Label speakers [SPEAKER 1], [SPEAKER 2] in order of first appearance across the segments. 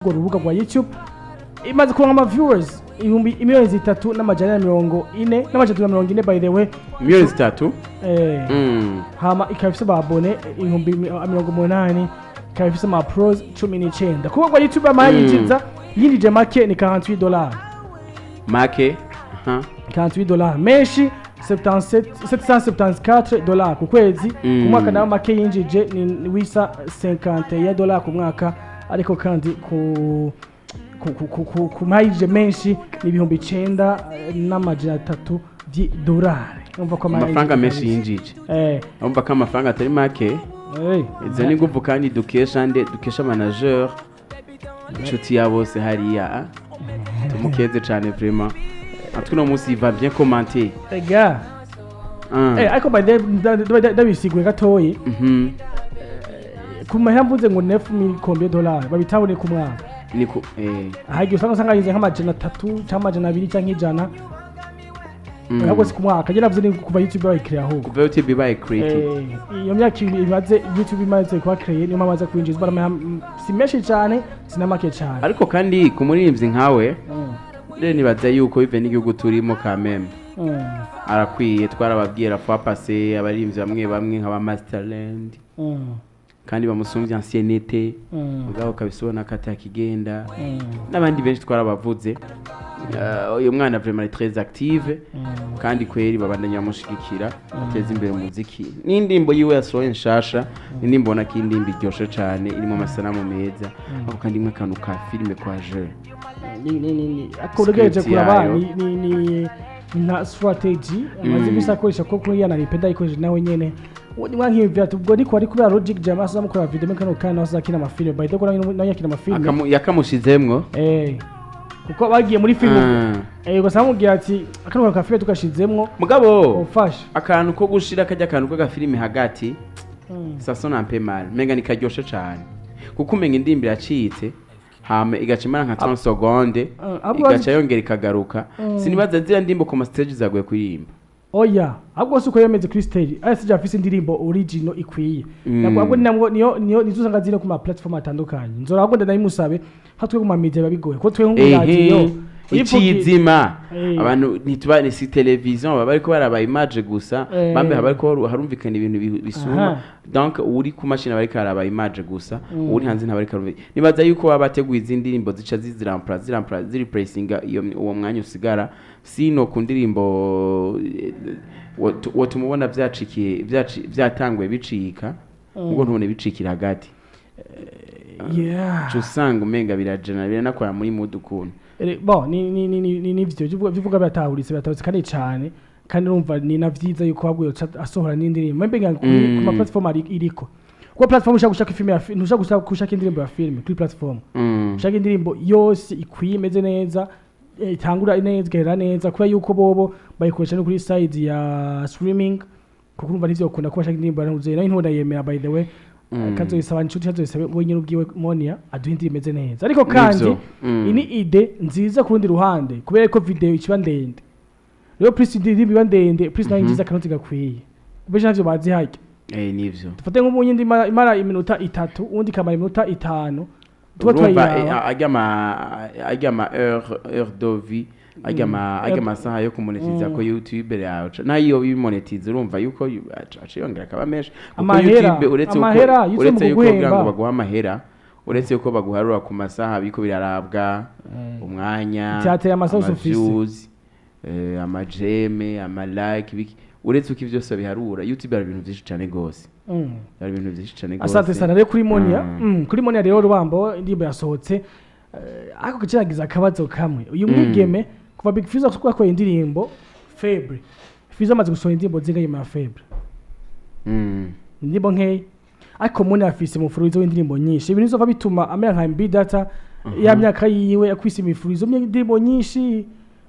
[SPEAKER 1] Urwo rubuga rwa YouTube imaze kuronka ama viewers ibihumbi 3,440,000 340, by the way.
[SPEAKER 2] 3 miliyoni.
[SPEAKER 1] Eh. Hama ikaba ifise ababone 80,000, ikaba ifise ama pros 19. Ku rubuga rwa YouTube amahera yinjiza, yinjije make ni $48.
[SPEAKER 2] Make, aha.
[SPEAKER 1] $48, menshi 77 $774 ku kwezi. Ku mwaka nawe make yinjije ni wisa $51 ku mwaka, ariko kandi ku mayinjije menshi ni 9,300 vy'idolari. Urumva ko amahera
[SPEAKER 2] Amafaranga menshi
[SPEAKER 1] yinjije.
[SPEAKER 2] Yinjije. Urumva ko amafaranga atari make. Izo ni nguvu kandi dukesha nde? Dukesha manager, inshuti ya bose hariya, ah. Tumukeze cyane vraiment. Atwe uno munsi va bien commenter.
[SPEAKER 1] Ega. Ariko by the ndabisiguye gatoyi. Ku mahera mvuze ngo 9000 combien dollars babitabone ku mwaka.
[SPEAKER 2] Niko eh.
[SPEAKER 1] Ahagiye usanga yize nk'300 cyangwa 200 cyangwa 100. Ahubwo si ku mwaka, njye navuze ni kuva YouTube bayikiriye ahubwo.
[SPEAKER 2] Kuva YouTube ibaye created.
[SPEAKER 1] Iyo myaka 2 imaze YouTube imaze kuba créée, niyo mpamvu aza kwinjizwa amahera si menshi cyane, si na make cyane.
[SPEAKER 2] Ariko kandi ku muririmbyi nkawe rero nibaza yuko bive n'igihugu turimo kameme arakwiye. Twarababwira fois passée, abaririmbyi bamwe bamwe nk'aba Masterland kandi bamusumbye ancienneté, mugabo kabisa ubona ko atakigenda, n'abandi benshi twarabavuze. Uyu mwana vraiment ari très active kandi kweri babandanya bamushigikira, ateza imbere umuziki. N'indirimbo yiwe yasohoye nshasha, indirimbo ubona ko indirimbo iryoshe cane, irimo amasanamu meza, ariko kandi imwe akantu ka filime kwa je.
[SPEAKER 1] Ni ariko ugerageje
[SPEAKER 2] Script
[SPEAKER 1] kuraba
[SPEAKER 2] yayo.
[SPEAKER 1] ni nka strategy amaze imisi akoresha, ko kuri yana nipenda ayikoresheje nawe nyene. Ubundi mwankiyumvira ati ubwo niko ari kubera Logic Jam aza mukora video muri kano kanya, nawe azakina amafilme, by the way nawe yakina amafilme.
[SPEAKER 2] Yakamushizemwo.
[SPEAKER 1] Kuko bagiye muri filime. Ugasanga bamubwira ati akano kantu ka filime tugashizemwo.
[SPEAKER 2] Mugabo
[SPEAKER 1] ufashe.
[SPEAKER 2] Akantu ko gushira kajya akantu k'agafilime hagati, ça sonne un peu mal, menga ni karyoshe cane, kuko umenga indirimbo iracitse hama igaca imara nka 30 seconde,
[SPEAKER 1] ahubwo
[SPEAKER 2] igaca yongera ikagaruka. Sinibaza ziriya ndirimbo ku ma stage zaguye kuririmba.
[SPEAKER 1] Oya, ahubwo si uko yemeze kuri stage, aya stage afise indirimbo original ikwiye. Ntabwo ahubwo ni namwo niyo nizo usanga ziri ku ma platform atandukanye. Nzora ahubwo ndanayimusabe nka twe ku ma media biba bigoye kuko twe nk'umuradiyo
[SPEAKER 2] Icizima abantu ntituba ni si television, baba bariko baraba image gusa. Bambe haba bariko harumvikana ibintu bisuma. Donc uri ku mashini aba ariko araba image gusa, uri hanze ntaba ariko arumva. Nibaza yuko baba bateguye izindi ndirimbo zica zizirampla zirampla zireplacinga iyo uwo mwanya usigara. Sino ku ndirimbo wotumubona vyacikiye vyatanguye bicika, ubwo ntubone bicikira hagati. Uca usanga umenga birajana, biranakora muri mood ukuntu.
[SPEAKER 1] Bon, ni nivyo bivuga biratahuritse kandi cane, kandi urumva ni na vyiza yuko ahubwo yoca asohora n'indirimbo mbe nga ku ma platform ari iriko, kuko platform ushaka gushaka filime ya ntushaka gushaka indirimbo ya filime kuri platform. Ushaka indirimbo yose ikwiye, imeze neza, itangura neza igahera neza, kubera yuko bobo bayikoresha no kuri side ya streaming, kuko urumva nivyo ukunda kuba ashaka indirimbo yaranguze nayo ntubona yemera, by the way. Kazoyisaba inshuti, kazoyisaba wenyine ubwiwe Monia aduhe indirimbo imeze neza, ariko kandi
[SPEAKER 2] Nivyo.
[SPEAKER 1] iyi ni idée nziza ku rundi ruhande, kubera ko video ikiba ndende. Rero plus indirimbo iba ndende, plus nayo yinjiza akanoti gakwiye. Benshi ntavyo bazi harya.
[SPEAKER 2] Nivyo.
[SPEAKER 1] Dufate nk'ubu nyindi imara iminota 3, uwundi ikamara iminota 5, tuba
[SPEAKER 2] Urumva
[SPEAKER 1] turayiraba.
[SPEAKER 2] Arya ma heure de vie, arya amasaha yo kumonetiza ko YouTube yawe nayo bimonetiza, urumva yuko aca yongera akaba menshi, kuko
[SPEAKER 1] Amahera,
[SPEAKER 2] YouTube uretse uko
[SPEAKER 1] amahera, YouTube
[SPEAKER 2] uretse
[SPEAKER 1] mu
[SPEAKER 2] yuko kugira ngo
[SPEAKER 1] kuguhemba.
[SPEAKER 2] baguha amahera, uretse yuko baguharura ku masaha biriko birarabwa, umwanya,
[SPEAKER 1] Icyateye amasasu ufise.
[SPEAKER 2] ama-views, ama j'aime, ama like, biki, uretse uko ivyo byose biharura, YouTube hari ibintu vyinshi cane gose. Hari ibintu vyinshi cane gose.
[SPEAKER 1] Asante sana rero kuri Monia. Kuri Monia rero Rubambo indirimbo yasohotse, ariko kiragiza akabazo kamwe uyu mwigeme kuva Big Fizzo yakoye indirimbo Febre, Fizzo amaze gusohora indirimbo zingahe nyuma ya Febre? Indirimbo nkeya, ariko Monia afise umufurizo w'indirimbo nyinshi, ibintu bizova bituma amera nka MB Data ya myaka yiwe yakwise imifurizo y'indirimbo nyinshi,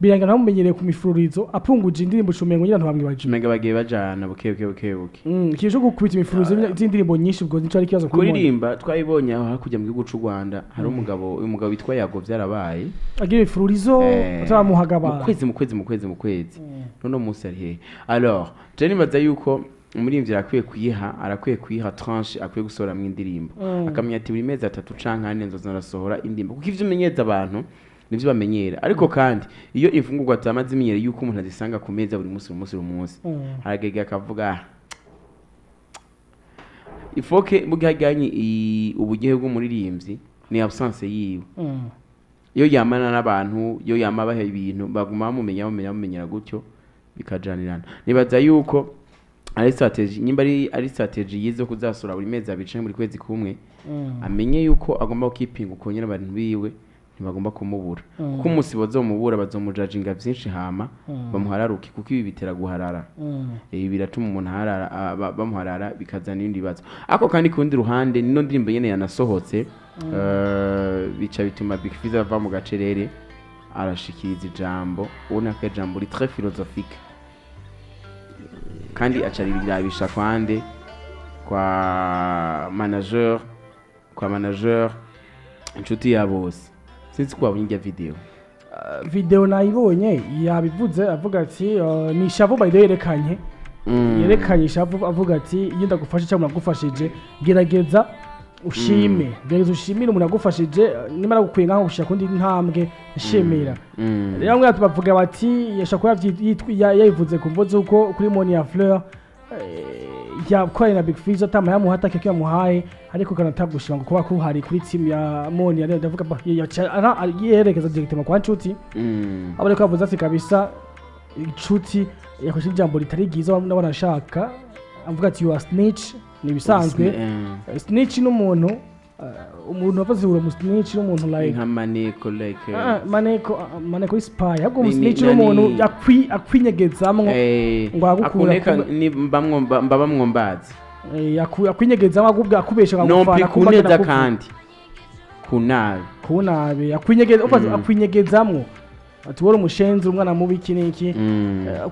[SPEAKER 1] birangana bamumenyereye ku mifurizo, apunguje indirimbo cumengo nyine ntibamwibagiwe.
[SPEAKER 2] Umenga bagiye bajana buke buke buke buke.
[SPEAKER 1] Ikintu cyo gukubita imifurizo z'indirimbo nyinshi, ubwo nico ari ikibazo kuri Monia.
[SPEAKER 2] Kuririmba twabibonye aho hakurya mu gihugu c'u Rwanda, hari umugabo, uyu mugabo witwa Yago, vyarabaye.
[SPEAKER 1] Agira imifurizo ataramuhaga
[SPEAKER 2] mu
[SPEAKER 1] abantu.
[SPEAKER 2] kwezi, mu kwezi, mu kwezi, mu kwezi. None munsi ari hehe? Alors je nibaza yuko Umuririmbyi arakwiye kuyiha tranche akwiye gusohoramwo indirimbo, akamenya ati buri mezi 3 canke 4 nzoza narasohora indirimbo, kuko ivyo umenyereza abantu nivyo bamenyera. Ariko kandi iyo imfungurwa zama zimenyereye yuko umuntu azisanga ku meza buri munsi, buri munsi, buri munsi, haragege akavuga: "Ah, ifoke." Mugihe uburyohe bw'umuririmbyi ni absence yiwe. Iyo yamana n'abantu, iyo yama baha ibintu, baguma bamumenya, bamumenya, bamumenyera gutyo, bikajanirana. Nibaza yuko ari strategy, nyimba ari strategy yize kuzasura buri mezi 2 canke buri kwezi kumwe, amenye yuko agomba gukipinga uko nyene abantu biwe ntibagomba kumubura, kuko umunsi bazomubura bazomujajinga vyinshi, hama bamuhararuke, kuko ibi bitera guharara. Ibi biratuma umuntu aharara, bamuharara, bikazana ibindi bibazo. Ariko kandi ku rundi ruhande, nino ndirimbo nyene yanasohotse, bica bituma Big Fizzo ava mu gacerere, arashikiriza ijambo ubona ko ijambo ri très philosophique, kandi aca arirabisha kwande kwa manager inshuti ya bose. Sinzi ko wabonye irya video.
[SPEAKER 1] Video nayibonye. Yabivuze avuga ati ni ishavu by the way yerekanye. Yerekanye ishavu avuga ati iyo ndagufashe cyangwa nagufashije, gerageza ushime, gerageza ushimire umuntu agufashije, nimara gukwiye nkaho gushika kundi ntambwe, nshimira. Rero bamwe bavuga bati yashobora kuba yayivuze ku mvo z'uko kuri Monia Fleur yakoranye na Big Fizzo atama yamuha atake yamuhaye, ariko kanatagushima ngo kuba kuhari kuri team ya Monia. Rero ndavuga yerekeza directement kwa Nshuti. Abo ariko bavuze ati kabisa Inshuti yakoresheje ijambo ritari ryiza n'abanashaka, avuga ati "You are snitch", ni ibisanzwe. Snitch n'umuntu, umuntu wavuze uri umu snitch n'umuntu like
[SPEAKER 2] nka maneko, like
[SPEAKER 1] maneko, maneko spy, ahubwo umu snitch n'umuntu akwinyegezamwo ngo agukura
[SPEAKER 2] akuneka ni mba bamwombazi.
[SPEAKER 1] Akwinyegezamwo, akubwira, akubesha, akagufana
[SPEAKER 2] nompi
[SPEAKER 1] akumva
[SPEAKER 2] kuneza
[SPEAKER 1] agenda
[SPEAKER 2] kandi kunabi.
[SPEAKER 1] Kunabi akwinyegeza, akwinyegezamwo ati wari umushenzi, umwana mubi, iki n'iki.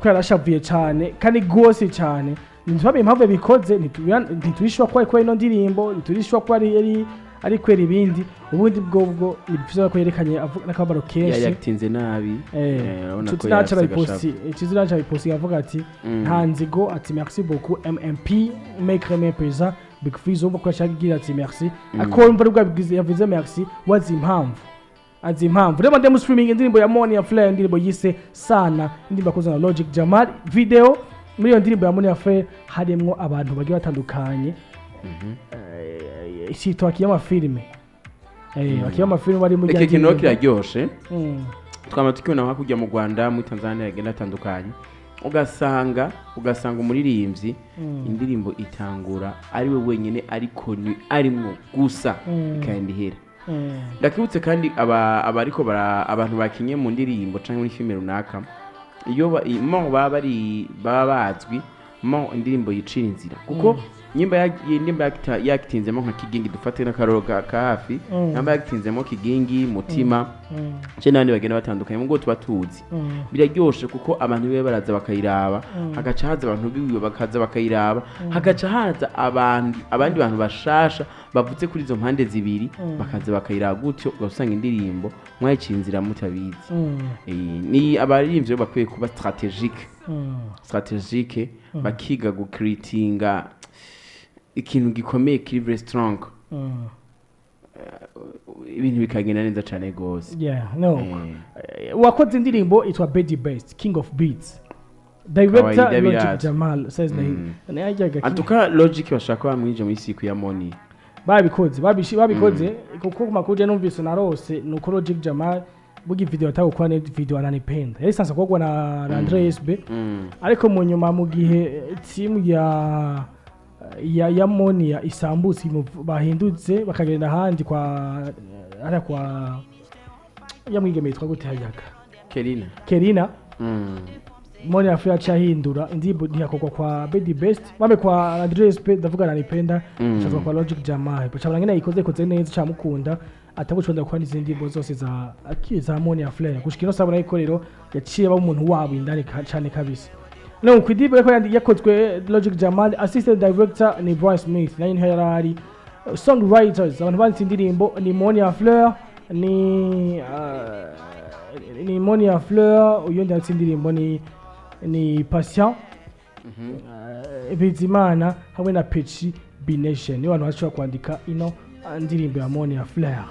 [SPEAKER 1] Ko yarashavuye cyane kandi gose cyane. Ntitwamenye impamvu yabikoze, ntiturishwa ko ari kubera ino ndirimbo, ntiturishwa ko ari kubera ibindi. Ubundi bwobwo ni byiza ko yerekanye n'akababaro kenshi.
[SPEAKER 2] Yatinze nabi. Urabona
[SPEAKER 1] Inshuti
[SPEAKER 2] ko
[SPEAKER 1] nacu
[SPEAKER 2] yarafise
[SPEAKER 1] arayiposti,
[SPEAKER 2] agashavu.
[SPEAKER 1] Inshuti nacu arayiposti avuga ati nta nzigo, ati merci beaucoup MMP make me plaisir Big Fizzo. Umva ko yashaka kugira ati merci, ariko umva aribwo yavuze merci, wazi impamvu, azi impamvu. Rero ndemo streaming indirimbo ya Monia Fleur, indirimbo yise Sana, indirimbo yakozwe na Logic Jamal. Video muri iyo ndirimbo ya Monia Fleur harimwo abantu bagiye batandukanye, sito bakiye amafilime, bakiye amafilime bari muri
[SPEAKER 2] Iki kintu rero kiraryoshe. Twama tukibona hakurya mu Rwanda, muri Tanzania, yagenda atandukanye, ugasanga umuririmbyi indirimbo itangura ari we wenyine, ariko ni arimwo gusa, ikagenda ihera. Ndakibutse kandi abariko abantu bakinye mu ndirimbo canke muri filime runaka, iyo mo baba bari baba bazwi mo indirimbo yicira inzira, kuko nyimba indirimbo yakitinzemo nka Kigingi, dufate n'akaroro ka hafi, nyimba yakitinzemo Kigingi Mutima ce n'abandi bagenda batandukanye mu bwo tuba tuzi, biraryoshe kuko abantu biwe baraza bakayiraba, hagaca haza abantu biwe bakaza bakayiraba, hagaca haza abandi bantu bashasha bavutse kuri izo mpande zibiri, bakaza bakayiraba gutyo, ugasanga indirimbo mwayiciye inzira mutabizi. Ni abaririmbyi rero bakwiye kuba stratégique, stratégique, bakiga gukritinga ikintu gikomeye kiri very strong, ibintu bikagenda neza cyane gose.
[SPEAKER 1] Yeah, no. Wakoze indirimbo itwa Bedi Best King of Beats, director
[SPEAKER 2] Kawaida
[SPEAKER 1] Logic
[SPEAKER 2] biraza.
[SPEAKER 1] Jamal says najyaga
[SPEAKER 2] En tout cas Logic bashaka bamwinje muri siku ya Moni.
[SPEAKER 1] Babikoze, babikoze kuko ku makuru je numvise narose nuko Logic Jamal bugi video atagukora ne video ananipenda yari sansa kogwa na Andre SB, ariko mu nyuma mu gihe team ya Monia isambutse, bahindutse bakagenda ahandi kwa hariya kwa ya mwigeme yitwa gute hayaga?
[SPEAKER 2] Kerina.
[SPEAKER 1] Kerina. Monia Fleur aca ahindura indirimbo, ntiyakorwa kwa Bedi Best bame kwa Andre SP, ndavuga nanipenda, mm. kwa Logic Jamal baca ngene yikoze, ikoze neza camukunda atabuconda gukora n'izindi ndirimbo zose za Monia Fleur gushika ino sabona yuko rero yaciye aba umuntu wabo indani cane kabisa. No ku indirimbo ariko yakozwe Logic Jamal, assistant director ni Brian Smith, nayo niho yari ari. Songwriters, abantu banditse indirimbo ni Monia Fleur, ni Monia Fleur, uyundi yanditse indirimbo ni Patient. Bizimana hamwe na Pechi Bination, niyo bantu bashobora kwandika ino ndirimbo ya Monia Fleur.